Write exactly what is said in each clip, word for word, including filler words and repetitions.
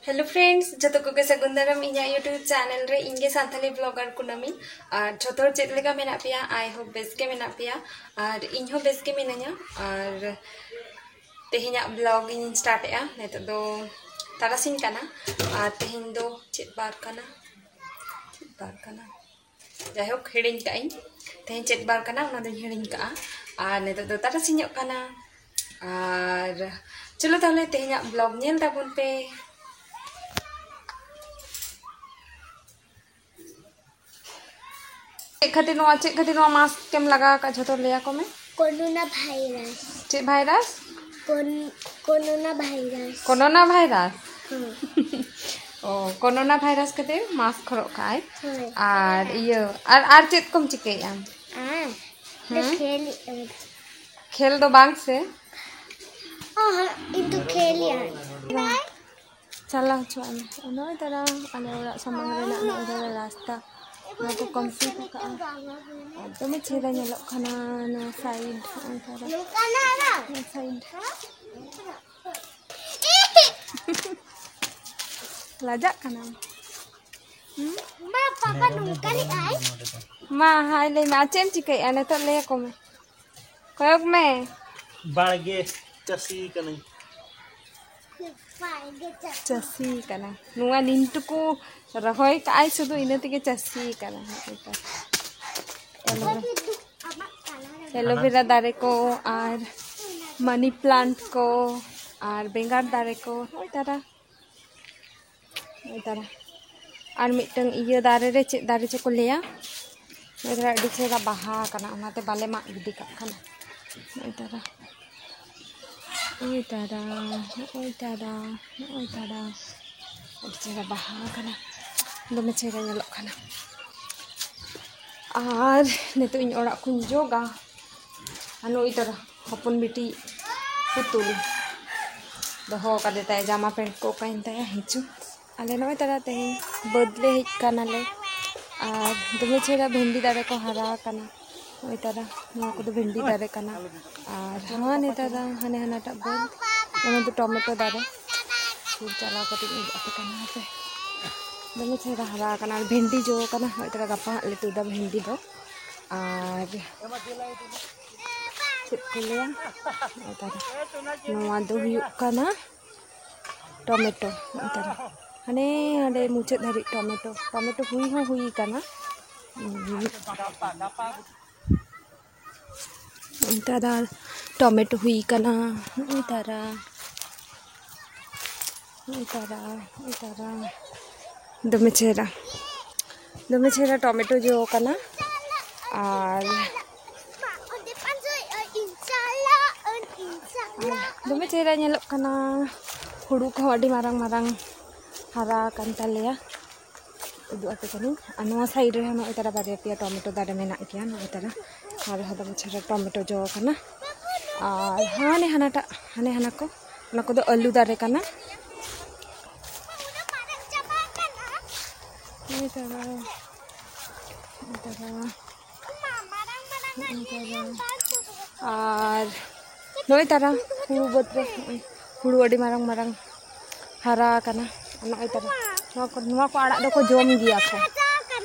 Hello friends, ᱡᱚᱛᱚ ᱠᱚᱜᱮ ᱥᱟᱹᱜᱩᱱ ᱫᱟᱨᱟᱢ ᱤᱧᱟᱹᱜ YouTube channel ᱨᱮ᱾ ᱤᱧ ᱜᱮ ᱥᱟᱱᱛᱷᱟᱞᱤ vlogger ᱠᱩᱱᱟᱹᱢᱤ᱾ ᱟᱨ ᱡᱚᱛᱚ ᱦᱚᱲ ᱪᱮᱫ ᱞᱮᱠᱟ ᱢᱮᱱᱟᱜ ᱯᱮᱭᱟ? I hope ᱵᱮᱥ ᱜᱮ ᱢᱮᱱᱟᱜ ᱯᱮᱭᱟ᱾ ᱟᱨ ᱤᱧ ᱦᱚᱸ ᱵᱮᱥ ᱜᱮ ᱢᱤᱱᱟᱹᱧᱟ᱾ ᱟᱨ ᱛᱮᱦᱮᱧᱟᱜ vlog ᱤᱧ start ᱮᱜᱼᱟ᱾ ᱱᱤᱛᱚᱜ ᱫᱚ ᱛᱟᱨᱟᱥᱤᱧ ᱠᱟᱱᱟ᱾ ᱟᱨ ᱛᱮᱦᱮᱧ ᱫᱚ ᱪᱮᱫ ᱵᱟᱨ ᱠᱟᱱᱟ? ᱪᱮᱫ ᱵᱟᱨ ᱠᱟᱱᱟ? ᱡᱟᱭᱦᱳᱠ, ᱦᱤᱲᱤᱧ ᱠᱟᱜ ᱟᱹᱧ᱾ ᱛᱮᱦᱮᱧ ᱪᱮᱫ ᱵᱟᱨ ᱠᱟᱱᱟ, ᱚᱱᱟ ᱫᱚᱧ ᱦᱤᱲᱤᱧ ᱠᱟᱜᱼᱟ᱾ ᱟᱨ ᱱᱤᱛᱚᱜ ᱫᱚ ᱛᱟᱨᱟᱥᱤᱧᱚᱜ ᱠᱟᱱᱟ᱾ ᱟᱨ ᱪᱚᱞᱚ ᱛᱟᱦᱚᱞᱮ ᱛᱮᱦᱮᱧᱟᱜ vlog ᱧᱮᱞ ᱛᱟᱵᱚᱱ ᱯᱮ᱾ ᱪᱮᱫ ᱠᱷᱟᱹᱛᱤᱨ ᱱᱚᱣᱟ, ᱪᱮᱫ ᱠᱷᱟᱹᱛᱤᱨ ᱱᱚᱣᱟ mask ᱮᱢ ᱞᱟᱜᱟᱣ ᱟᱠᱟᱫ, ᱡᱷᱚᱛᱚ ᱞᱟᱹᱭ ᱟᱠᱚ ᱢᱮ᱾ Corona virus. ᱪᱮᱫ virus? Corona virus. Corona virus? ᱦᱮᱸ᱾ ᱚ, ᱠᱳᱨᱳᱱᱟ ᱵᱷᱟᱭᱨᱟᱥ ᱠᱷᱟᱹᱛᱤᱨ mask ᱦᱚᱨᱚᱜ ᱠᱟᱜᱼᱟᱭ᱾ ᱦᱳᱭ᱾ ᱟᱨ ᱤᱭᱟᱹ, ᱟᱨ, ᱟᱨ ᱪᱮᱫ ᱠᱚᱢ ᱪᱤᱠᱟᱹᱭᱮᱫᱼᱟ? ᱟᱨ ᱦᱮᱸ? ᱠᱷᱮᱞ ᱮᱫ ᱠᱟᱱᱟ᱾ ᱠᱷᱮᱞ ᱫᱚ ᱵᱟᱝ ᱥᱮ? ᱚ, ᱦᱚᱸ, ᱤᱧ ᱫᱚ ᱠᱷᱮᱞ ᱮᱫ᱾ ᱵᱟᱝ᱾ ᱪᱟᱞᱟᱣ ᱦᱚᱪᱚᱣᱟᱜ ᱢᱮ᱾ ᱱᱚᱜᱼᱚᱭ ᱛᱟᱨᱟ ᱟᱞᱮ ᱚᱲᱟᱜ ᱥᱟᱢᱟᱝ ᱨᱮᱱᱟᱜ ᱱᱚᱜᱼᱚᱭ ᱛᱟᱨᱟ ᱨᱟᱥᱛᱟ᱾ ᱱᱚᱣᱟ ᱠᱚ complete ᱟᱠᱟᱜᱼᱟ᱾ ᱟᱨ ᱫᱚᱢᱮ ᱪᱮᱦᱨᱟ ᱧᱮᱞᱚᱜ ᱠᱟᱱᱟ ᱱᱚᱣᱟ side᱾ ᱱᱚᱜᱼᱚᱭ ᱛᱟᱨᱟ᱾ ᱱᱚᱣᱟ side᱾ ᱞᱟᱡᱟᱜ ᱠᱟᱱᱟᱢ? ᱦᱩᱸ? ᱢᱟ, ᱯᱟᱯᱟ ᱱᱚᱝᱠᱟ ᱞᱮᱫᱟᱭ᱾ ᱢᱟ, hi ᱞᱟᱹᱭ ᱢᱮ᱾ ᱟᱨ ᱪᱮᱫ ᱮᱢ ᱪᱤᱠᱟᱹᱭᱮᱫᱼᱟ ᱱᱤᱛᱚᱜ? ᱞᱟᱹᱭ ᱟᱠᱚ ᱢᱮ᱾ ᱠᱚᱭᱚᱜ ᱢᱮ᱾ ᱵᱟᱲᱜᱮ ᱪᱟᱹᱥᱤ ᱠᱟᱹᱱᱟᱹᱧ᱾ ᱪᱟᱹᱥᱤ ᱠᱟᱱᱟ᱾ ᱱᱚᱣᱟ ᱱᱤᱱᱴᱩᱠᱩ ᱨᱚᱦᱚᱭ ᱠᱟᱜᱼᱟᱭ, ᱥᱩᱫᱷᱩ ᱤᱱᱟᱹ ᱛᱮᱜᱮ ᱪᱟᱹᱥᱤ ᱠᱟᱱᱟ᱾ ᱮᱞᱳ-, ᱮᱞᱳᱵᱷᱮᱨᱟ ᱫᱟᱨᱮ ᱠᱚ ᱟᱨ money plant ᱠᱚ ᱟᱨ ᱵᱮᱸᱜᱟᱲ ᱫᱟᱨᱮ ᱠᱚ᱾ ᱱᱚᱜᱼᱚᱭ ᱛᱟᱨᱟ᱾ ᱱᱚᱜᱼᱚᱭ ᱛᱟᱨᱟ᱾ ᱟᱨ ᱢᱤᱫᱴᱟᱝ ᱤᱭᱟᱹ ᱫᱟᱨᱮ ᱨᱮ, ᱪᱮᱫ ᱫᱟᱨᱮ ᱪᱚ ᱠᱚ ᱞᱟᱹᱭᱟ, ᱱᱚᱜᱼᱚᱭ ᱛᱟᱨᱟ ᱟᱹᱰᱤ ᱪᱮᱦᱨᱟ ᱵᱟᱦᱟ ᱟᱠᱟᱱᱟ, ᱚᱱᱟᱛᱮ ᱵᱟᱞᱮ ᱢᱟᱜ ᱜᱤᱰᱤ ᱠᱟᱜ ᱠᱟᱱᱟ᱾ ᱱᱚᱜᱼᱚᱭ ᱛᱟᱨᱟ, ᱱᱚᱜᱼᱚᱭ ᱛᱟᱨᱟ, ᱱᱚᱜᱼᱚᱭ ᱛᱟᱨᱟ, ᱱᱚᱜᱼᱚᱭ ᱛᱟᱨᱟ, ᱟᱹᱰᱤ ᱪᱮᱦᱨᱟ ᱵᱟᱦᱟ ᱟᱠᱟᱱᱟ, ᱫᱚᱢᱮ ᱪᱮᱦᱨᱟ ᱧᱮᱞᱚᱜ ᱠᱟᱱᱟ᱾ ᱟᱨ ᱱᱤᱛᱚᱜ ᱤᱧ ᱚᱲᱟᱜ ᱠᱚᱧ ᱡᱚᱜᱟ᱾ ᱟᱨ ᱱᱩᱭ ᱛᱟᱨᱟ ᱦᱚᱯᱚᱱ ᱵᱤᱴᱤ ᱯᱩᱛᱩᱞ ᱫᱚᱦᱚ ᱠᱟᱫᱮ ᱛᱟᱭᱟ, ᱡᱟᱢᱟ ᱯᱮᱱᱴ ᱠᱚ ᱚᱠᱟᱭᱮᱱ ᱛᱟᱭᱟ, ᱦᱤᱡᱩᱜ᱾ ᱟᱞᱮ ᱱᱚᱜᱼᱚᱭ ᱛᱟᱨᱟ ᱛᱮᱦᱮᱧ ᱵᱟᱹᱫᱽ ᱞᱮ ᱦᱮᱡ ᱠᱟᱱᱟᱞᱮ᱾ ᱟᱨ ᱫᱚᱢᱮ ᱪᱮᱦᱨᱟ ᱵᱷᱮᱱᱰᱤ ᱫᱟᱨᱮ ᱠᱚ ᱦᱟᱨᱟ ᱟᱠᱟᱱᱟ᱾ ᱱᱚᱜᱼᱚᱭ ᱛᱟᱨᱟ, ᱱᱚᱣᱟ ᱠᱚᱫᱚ ᱵᱷᱮᱱᱰᱤ ᱫᱟᱨᱮ ᱠᱟᱱᱟ᱾ ᱟᱨ ᱦᱟᱱᱮ ᱛᱟᱨᱟ, ᱦᱟᱱᱮ ᱦᱟᱱᱟᱴᱟᱜ ᱵᱟᱹᱫᱽ, ᱚᱱᱟ ᱫᱚ ᱴᱚᱢᱮᱴᱳ ᱫᱟᱨᱮ᱾ ᱪᱟᱞᱟᱣ ᱠᱟᱛᱮ ᱤᱧ ᱩᱫᱩᱜ ᱟᱯᱮ ᱠᱟᱱᱟ ᱦᱮᱸᱥᱮ᱾ ᱫᱚᱢᱮ ᱪᱮᱦᱨᱟ ᱦᱟᱨᱟ ᱟᱠᱟᱱᱟ᱾ ᱟᱨ ᱵᱷᱮᱱᱰᱤ ᱡᱚ ᱠᱟᱱᱟ᱾ ᱦᱚᱸᱜᱼᱚᱭ ᱛᱚᱨᱟ ᱜᱟᱯᱟ ᱦᱟᱸᱜ ᱞᱮ ᱛᱩᱫᱟ ᱵᱷᱮᱱᱰᱤ ᱫᱚ᱾ ᱟᱨ ᱪᱮᱫ ᱠᱚ ᱞᱟᱹᱭᱟ, ᱱᱚᱜᱼᱚᱭ ᱛᱚᱨᱟ ᱱᱚᱣᱟ ᱫᱚ ᱦᱩᱭᱩᱜ ᱠᱟᱱᱟ ᱴᱚᱢᱮᱴᱳ᱾ ᱱᱚᱜᱼᱚᱭ ᱛᱚᱨᱟ ᱦᱟᱱᱮ ᱦᱟᱸᱰᱮ ᱢᱩᱪᱟᱹᱫ ᱫᱷᱟᱹᱨᱤᱡ ᱴᱚᱢᱮᱴᱳ, ᱴᱚᱢᱮᱴᱳ ᱦᱩᱭ ᱦᱚᱸ ᱦᱩᱭ ᱠᱟᱱᱟ᱾ ᱩᱸ, ᱱᱚᱜᱼᱚᱭ ᱛᱟᱨᱟ ᱴᱚᱢᱮᱴᱳ ᱦᱩᱭ ᱠᱟᱱᱟ᱾ ᱱᱚᱜᱼᱚᱭ ᱛᱟᱨᱟ, ᱱᱚᱜᱼᱚᱭ ᱛᱟᱨᱟ, ᱱᱚᱜᱼᱚᱭ ᱛᱟᱨᱟ᱾ ᱫᱚᱢᱮ ᱪᱮᱦᱨᱟ, ᱫᱚᱢᱮ ᱪᱮᱦᱨᱟ ᱴᱚᱢᱮᱴᱳ ᱡᱚ ᱠᱟᱱᱟ᱾ ᱟᱨ ᱫᱚᱢᱮ ᱪᱮᱦᱨᱟ ᱧᱮᱞᱚᱜ ᱠᱟᱱᱟ᱾ ᱦᱩᱲᱩ ᱠᱚᱦᱚᱸ ᱟᱹᱰᱤ ᱢᱟᱨᱟᱝ ᱢᱟᱨᱟᱝ ᱦᱟᱨᱟ ᱟᱠᱟᱱ ᱛᱟᱞᱮᱭᱟ᱾ ᱩᱫᱩᱜ ᱟᱯᱮ ᱠᱟᱹᱱᱟᱹᱧ᱾ ᱟᱨ ᱱᱚᱣᱟ ᱥᱟᱭᱤᱰ ᱨᱮᱦᱚᱸ ᱱᱚᱜᱼᱚᱭ ᱛᱟᱨᱟ ᱵᱟᱨᱭᱟ ᱯᱮᱭᱟ ᱴᱚᱢᱮᱴᱳ ᱫᱟᱨᱮ ᱢᱮᱱᱟᱜ ᱜᱮᱭᱟ᱾ ᱱᱚᱜᱼᱚᱭ ᱛᱟᱨᱟ ᱱᱚᱣᱟ ᱨᱮᱦᱚᱸ ᱫᱚᱢᱮ ᱪᱮᱦᱨᱟ ᱴᱚᱢᱮᱴᱳ ᱡᱚ ᱟᱠᱟᱱᱟ᱾ ᱟᱨ ᱦᱟᱱᱮ ᱦᱟᱱᱟᱴᱟᱜ, ᱦᱟᱱᱮ ᱦᱟᱱᱟ ᱠᱚ, ᱚᱱᱟ ᱠᱚᱫᱚ ᱟᱹᱞᱩ ᱫᱟᱨᱮ ᱠᱟᱱᱟ᱾ ᱱᱚᱜᱼᱚᱭ ᱛᱟᱨᱟ, ᱱᱚᱜᱼᱚᱭ ᱛᱟᱨᱟ᱾ ᱟᱨ ᱱᱚᱜᱼᱚᱭ ᱛᱟᱨᱟ ᱦᱩᱲᱩ ᱵᱟᱹᱫᱽ ᱨᱮ ᱱᱚᱜᱼᱚᱭ ᱦᱩᱲᱩ ᱟᱹᱰᱤ ᱢᱟᱨᱟᱝ ᱢᱟᱨᱟᱝ ᱦᱟᱨᱟ ᱟᱠᱟᱱᱟ᱾ ᱱᱚᱜᱼᱚᱭ ᱛᱟᱨᱟ ᱱᱚᱣᱟ ᱠᱚ, ᱱᱚᱣᱟ ᱠᱚ ᱟᱲᱟᱜ ᱫᱚᱠᱚ ᱡᱚᱢ ᱜᱮᱭᱟ ᱠᱚ᱾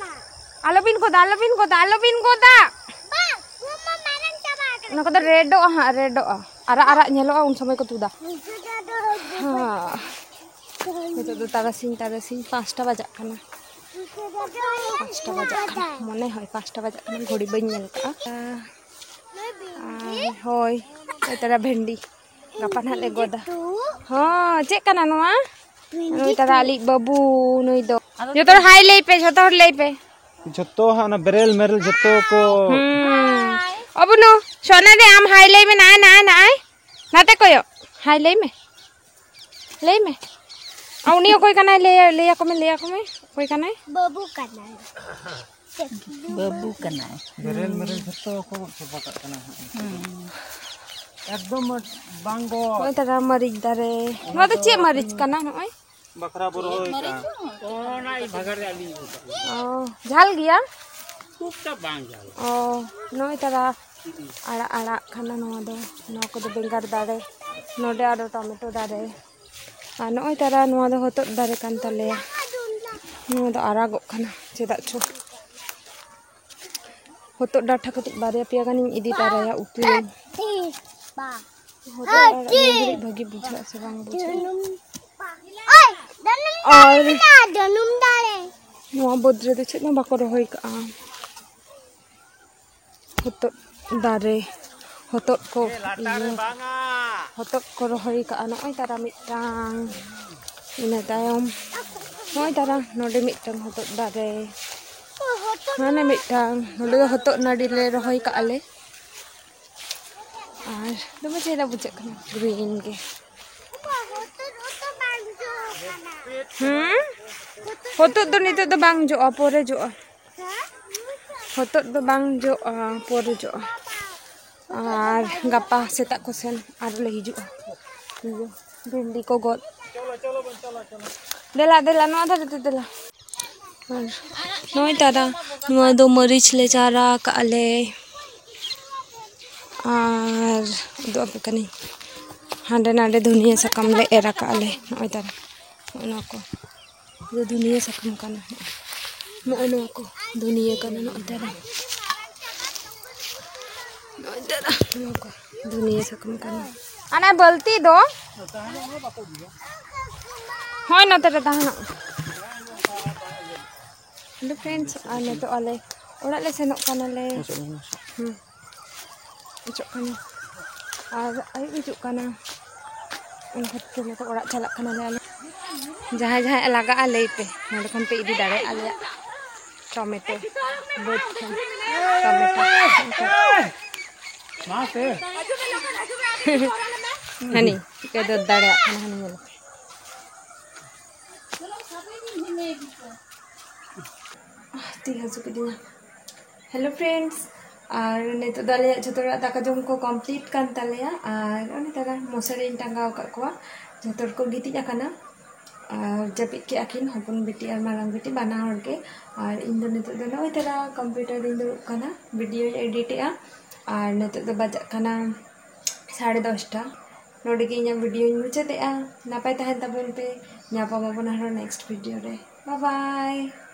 ᱟᱞᱚᱵᱤᱱ ᱜᱚᱫᱟ, ᱟᱞᱚᱵᱤᱱ ᱜᱚᱫᱟ, ᱟᱞᱚᱵᱤᱱ ᱜᱚᱫᱟ᱾ ᱚᱱᱟ ᱠᱚᱫᱚ ᱨᱮᱰᱚᱜᱼᱟ ᱦᱟᱸᱜ, ᱨᱮᱰᱚᱜᱼᱟ᱾ ᱟᱨᱟᱜ ᱟᱨᱟᱜ ᱧᱮᱞᱚᱜᱼᱟ, ᱩᱱ ᱥᱚᱢᱚᱭ ᱠᱚ ᱛᱩᱫᱟ᱾ ᱦᱮᱸ᱾ ᱱᱤᱛᱚᱜ ᱫᱚ ᱛᱟᱨᱟᱥᱤᱧ, ᱛᱟᱨᱟᱥᱤᱧ ᱯᱟᱸᱪᱴᱟ ᱵᱟᱡᱟᱜ ᱠᱟᱱᱟ᱾ ᱯᱟᱸᱪᱴᱟ ᱵᱟᱡᱟᱜ ᱠᱟᱱᱟ, ᱢᱚᱱᱮ ᱦᱚᱭ ᱯᱟᱸᱪᱴᱟ ᱵᱟᱡᱟᱜ ᱠᱟᱱᱟ, ᱜᱷᱚᱲᱤ ᱵᱟᱹᱧ ᱧᱮᱞ ᱠᱟᱜᱼᱟ᱾ ᱟᱨ ᱦᱳᱭ, ᱱᱚᱜᱼᱚᱭ ᱛᱟᱨᱟ ᱵᱷᱮᱱᱰᱤ, ᱜᱟᱯᱟ ᱱᱟᱦᱟᱜ ᱞᱮ ᱜᱚᱫᱟ᱾ ᱦᱚᱸ, ᱪᱮᱫ ᱠᱟᱱᱟ ᱱᱚᱣᱟ? ᱱᱩᱭ ᱛᱟᱨᱟ ᱟᱞᱤᱡ ᱵᱟᱹᱵᱩ, ᱱᱩᱭ ᱫᱚ᱾ ᱡᱚᱛᱚ ᱦᱚᱲ ᱦᱟᱭ ᱞᱟᱹᱭ ᱯᱮ, ᱡᱚᱛᱚ ᱦᱚᱲ ᱞᱟᱹᱭ ᱯᱮ᱾ ᱡᱷᱚᱛᱚ ᱦᱟᱸᱜ ᱚᱱᱟ ᱵᱮᱨᱮᱞ ᱢᱮᱨᱮᱞ ᱡᱷᱚᱛᱚ ᱠᱚ᱾ ᱦᱩᱸ᱾ ᱚᱵᱩᱱᱩ, ᱥᱚᱱᱟ ᱫᱮ, ᱟᱢ ᱦᱟᱭ ᱞᱟᱹᱭ ᱢᱮ, ᱱᱟᱭ, ᱱᱟᱭ, ᱱᱟᱭ᱾ ᱱᱟᱛᱮ ᱠᱚᱭᱚᱜ, ᱦᱟᱭ ᱞᱟᱹᱭ ᱢᱮ᱾ ᱞᱟᱹᱭ ᱢᱮ᱾ ᱟᱨ ᱩᱱᱤ ᱚᱠᱚᱭ ᱠᱟᱱᱟᱭ? ᱞᱟᱹᱭ, ᱞᱟᱹᱭ ᱟᱠᱚ ᱢᱮ, ᱞᱟᱹᱭ ᱟᱠᱚ ᱢᱮ᱾ ᱚᱠᱚᱭ ᱠᱟᱱᱟᱭ? ᱵᱟᱹᱵᱩ ᱠᱟᱱᱟᱭ᱾ ᱵᱟᱹᱵᱩ ᱠᱟᱱᱟᱭ᱾ ᱵᱮᱨᱮᱞ ᱢᱮᱨᱮᱞ ᱡᱷᱚᱛᱚ ᱠᱚ ᱜᱚᱫ ᱪᱟᱵᱟ ᱠᱟᱜ ᱠᱟᱱᱟ ᱦᱟᱸᱜ᱾ ᱦᱩᱸ᱾ ᱮᱠᱫᱚᱢ ᱵᱟᱝ ᱜᱚᱫ᱾ ᱱᱚᱜᱼᱚᱭ ᱛᱟᱨᱟ ᱢᱟᱹᱨᱤᱪ ᱫᱟᱨᱮ᱾ ᱱᱚᱣᱟ ᱫᱚ ᱪᱮᱫ ᱢᱟᱹᱨᱤᱪ ᱠᱟᱱᱟ? ᱱᱚᱜᱼᱚᱭ᱾ ᱵᱟᱠᱷᱨᱟ ᱵᱚ ᱨᱚᱦᱚᱭ ᱠᱟᱜᱼᱟ᱾ ᱚᱱᱟ ᱵᱷᱟᱜᱟᱨ ᱨᱮ ᱟᱹᱞᱤᱧ ᱚ, ᱡᱷᱟᱞ ᱜᱮᱭᱟ? ᱠᱷᱩᱵᱴᱟ ᱵᱟᱝ ᱡᱷᱟᱞ᱾ ᱚ, ᱱᱚᱜᱼᱚᱭ ᱛᱟᱨᱟ ᱟᱲᱟᱜ, ᱟᱲᱟᱜ ᱠᱟᱱᱟ ᱱᱚᱣᱟ ᱫᱚ᱾ ᱱᱚᱣᱟ ᱠᱚᱫᱚ ᱵᱮᱸᱜᱟᱲ ᱫᱟᱨᱮ᱾ ᱱᱚᱰᱮ ᱟᱨᱚ ᱴᱚᱢᱮᱴᱳ ᱫᱟᱨᱮ᱾ ᱟᱨ ᱱᱚᱜᱼᱚᱭ ᱛᱟᱨᱟ, ᱱᱚᱣᱟ ᱫᱚ ᱦᱚᱛᱚᱫ ᱫᱟᱨᱮ ᱠᱟᱱ ᱛᱟᱞᱮᱭᱟ᱾ ᱱᱚᱣᱟ ᱫᱚ ᱟᱨᱟᱜᱚᱜ ᱠᱟᱱᱟ ᱪᱮᱫᱟᱜ ᱪᱚ᱾ ᱦᱚᱛᱚᱫ ᱰᱟᱴᱷᱟ ᱠᱟᱹᱴᱤᱡ ᱵᱟᱨᱭᱟ ᱯᱮᱭᱟ ᱜᱟᱱᱤᱧ ᱤᱫᱤ ᱛᱟᱨᱟᱭᱟ ᱩᱛᱩᱭᱟᱹᱧ᱾ ᱦᱚᱛᱚᱫ ᱟᱲᱟᱜ ᱱᱤᱭᱟᱹ ᱜᱷᱟᱹᱲᱤᱡ ᱵᱷᱟᱹᱜᱤ ᱵᱩᱡᱷᱟᱹᱜᱼᱟ ᱥᱮ ᱵᱟᱝ ᱵᱩᱡᱷᱟᱹᱜᱼᱟ᱾ ᱟᱨ ᱱᱚᱣᱟ ᱵᱟᱹᱫᱽ ᱨᱮᱫᱚ ᱪᱮᱫ ᱦᱚᱸ ᱵᱟᱠᱚ ᱨᱚᱦᱚᱭ ᱠᱟᱜᱼᱟ᱾ ᱦᱚᱛᱚᱫ ᱫᱟᱨᱮ, ᱦᱚᱛᱚᱫ ᱠᱚ ᱤᱭᱟᱹ, ᱦᱚᱛᱚᱫ ᱠᱚ ᱨᱚᱦᱚᱭ ᱠᱟᱜᱼᱟ᱾ ᱱᱚᱜᱼᱚᱭ ᱛᱟᱨᱟ ᱢᱤᱫᱴᱟᱝ, ᱤᱱᱟᱹ ᱛᱟᱭᱚᱢ ᱱᱚᱜᱼᱚᱭ ᱛᱟᱨᱟ ᱱᱚᱰᱮ ᱢᱤᱫᱴᱟᱝ ᱦᱚᱛᱚᱫ ᱫᱟᱨᱮ, ᱦᱟᱱᱮ ᱢᱤᱫᱴᱟᱝ, ᱱᱚᱰᱮ ᱫᱚ ᱦᱚᱛᱚᱫ ᱱᱟᱹᱲᱤ ᱞᱮ ᱨᱚᱦᱚᱭ ᱠᱟᱜᱼᱟ ᱞᱮ᱾ ᱟᱨ ᱫᱚᱢᱮ ᱪᱮᱦᱨᱟ ᱵᱩᱡᱷᱟᱹᱜ ᱠᱟᱱᱟ, ᱜᱨᱤᱱ ᱜᱮ᱾ ᱦᱩᱸ, ᱦᱚᱛᱚᱫ ᱫᱚ ᱱᱤᱛᱚᱜ ᱫᱚ ᱵᱟᱝ ᱡᱚᱜᱼᱟ, ᱯᱚᱨᱮ ᱡᱚᱜᱼᱟ᱾ ᱦᱚᱛᱚᱫ ᱫᱚ ᱵᱟᱝ ᱡᱚᱜᱼᱟ, ᱯᱚᱨᱮ ᱡᱚᱜᱼᱟ᱾ ᱟᱨ ᱜᱟᱯᱟ ᱥᱮᱛᱟᱜ ᱠᱚ ᱥᱮᱱ ᱟᱨ ᱞᱮ ᱦᱤᱡᱩᱜᱼᱟ᱾ ᱤᱭᱟᱹ, ᱵᱷᱤᱱᱰᱤ ᱠᱚ ᱜᱚᱫ᱾ ᱫᱮᱞᱟ, ᱫᱮᱞᱟ, ᱱᱚᱣᱟ ᱫᱷᱟᱨᱮ ᱛᱮ ᱫᱮᱞᱟ᱾ ᱟᱨ ᱱᱚᱜᱼᱚᱭ ᱛᱟᱨᱟ, ᱱᱚᱣᱟ ᱫᱚ ᱢᱟᱹᱨᱤᱪ ᱞᱮ ᱪᱟᱨᱟ ᱠᱟᱜᱼᱟ ᱞᱮ᱾ ᱟᱨ ᱩᱫᱩᱜ ᱟᱯᱮ ᱠᱟᱹᱱᱟᱹᱧ, ᱦᱟᱸᱰᱮ ᱱᱟᱰᱮ ᱫᱷᱩᱱᱤᱭᱟᱹ ᱥᱟᱠᱟᱢ ᱞᱮ ᱮᱨ ᱟᱠᱟᱜᱼᱟ ᱞᱮ᱾ ᱱᱚᱜᱼᱚᱭ ᱛᱟᱨᱟ, ᱱᱚᱜᱼᱚᱭ ᱱᱚᱣᱟ ᱠᱚ᱾ ᱫᱚ ᱫᱷᱩᱱᱤᱭᱟᱹ ᱥᱟᱠᱟᱢ ᱠᱟᱱᱟ᱾ ᱱᱚᱜᱼᱚᱭ ᱱᱚᱣᱟ ᱠᱚ ᱫᱷᱩᱱᱤᱭᱟᱹ ᱠᱟᱱᱟ, ᱱᱚᱜᱼᱚᱭ ᱛᱟᱨᱟ, ᱱᱚᱜᱼᱚᱭ ᱛᱟᱨᱟ, ᱱᱚᱣᱟ ᱠᱚ ᱫᱷᱩᱱᱤᱭᱟᱹ ᱥᱟᱠᱟᱢ ᱠᱟᱱᱟ᱾ ᱟᱱᱟ ᱵᱟᱹᱞᱛᱤ ᱫᱚ ᱦᱳᱭ ᱱᱚᱛᱮ ᱨᱮ ᱛᱟᱦᱮᱱᱚᱜ᱾ ᱦᱮᱞᱳ ᱯᱷᱨᱮᱱᱰᱥ, ᱟᱨ ᱱᱤᱛᱚᱜ ᱟᱞᱮ ᱚᱲᱟᱜ ᱞᱮ ᱥᱮᱱᱚᱜ ᱠᱟᱱᱟᱞᱮ᱾ ᱦᱩᱸ᱾ ᱚᱪᱚᱜ ᱠᱟᱱᱟ ᱟᱨ ᱟᱹᱭᱩᱵ ᱦᱤᱡᱩᱜ ᱠᱟᱱᱟ᱾ ᱚᱱᱟ ᱠᱷᱟᱹᱛᱤᱨ ᱛᱮ ᱱᱤᱛᱚᱜ ᱚᱲᱟᱜ ᱪᱟᱞᱟᱜ ᱠᱟᱱᱟᱞᱮ ᱟᱞᱮ᱾ ᱡᱟᱦᱟᱸᱭ ᱡᱟᱦᱟᱸᱭ ᱞᱟᱜᱟᱜᱼᱟ ᱞᱟᱹᱭ ᱯᱮ, ᱱᱚᱸᱰᱮ ᱠᱷᱚᱱ ᱯᱮ ᱤᱫᱤ ᱫᱟᱲᱮᱭᱟᱜᱼᱟ ᱟᱞᱮᱭᱟᱜ ᱴᱚᱢᱮᱴᱳ ᱵᱟᱹᱫᱽ ᱠᱷᱚᱱ᱾ ᱴᱚᱢᱮᱴᱳ᱾ ᱦᱟᱹᱱᱤ ᱪᱮᱫ ᱠᱚᱭ ᱫᱟᱹᱲ ᱫᱟᱲᱮᱭᱟᱜ ᱠᱟᱱᱟ, ᱦᱟᱹᱱᱤ ᱧᱮᱞ ᱯᱮ᱾ ᱛᱤ ᱦᱟᱹᱥᱩ ᱠᱤᱫᱤᱧᱟ᱾ ᱦᱮᱞᱳ ᱯᱷᱨᱮᱱᱰᱥ, ᱟᱨ ᱱᱤᱛᱚᱜ ᱫᱚ ᱟᱞᱮᱭᱟᱜ ᱡᱷᱚᱛᱚ ᱦᱚᱲᱟᱜ ᱫᱟᱠᱟ ᱡᱚᱢ ᱠᱚ ᱠᱚᱢᱯᱞᱤᱴ ᱠᱟᱱ ᱛᱟᱞᱮᱭᱟ᱾ ᱟᱨ ᱚᱱᱮ ᱛᱟᱨᱟ ᱢᱚᱥᱟᱨᱤᱧ ᱴᱟᱸᱜᱟᱣ ᱟᱠᱟᱫ ᱠᱚᱣᱟ, ᱡᱷᱚᱛᱚ ᱦᱚᱲ ᱠᱚ ᱜᱤᱛᱤᱡ ᱟᱠᱟᱱᱟ᱾ ᱟᱨ ᱡᱟᱹᱯᱤᱫ ᱠᱮᱜᱼᱟ ᱠᱤᱱ ᱦᱚᱯᱚᱱ ᱵᱤᱴᱤ ᱟᱨ ᱢᱟᱨᱟᱝ ᱵᱤᱴᱤ, ᱵᱟᱱᱟ ᱦᱚᱲ ᱜᱮ᱾ ᱟᱨ ᱤᱧ ᱫᱚ ᱱᱤᱛᱚᱜ ᱫᱚ ᱱᱚᱜᱼᱚᱭ ᱛᱟᱨᱟ ᱠᱚᱢᱯᱤᱭᱩᱴᱟᱨ ᱨᱤᱧ ᱫᱩᱲᱩᱵ ᱠᱟᱱᱟ, ᱵᱷᱤᱰᱤᱭᱳᱧ ᱮᱰᱤᱴᱮᱜᱼᱟ᱾ ᱟᱨ ᱱᱤᱛᱚᱜ ᱫᱚ ᱵᱟᱡᱟᱜ ᱠᱟᱱᱟ ᱥᱟᱲᱮ ᱫᱚᱥᱴᱟ᱾ ᱱᱚᱰᱮ ᱜᱮ ᱤᱧᱟᱹᱜ videoᱧ ᱢᱩᱪᱟᱹᱫᱮᱜᱼᱟ᱾ ᱱᱟᱯᱟᱭ ᱛᱟᱦᱮᱱ ᱛᱟᱵᱚᱱ ᱯᱮ᱾ ᱧᱟᱯᱟᱢ ᱟᱵᱚᱱ ᱟᱨᱦᱚᱸ next video ᱨᱮ᱾ Bye bye᱾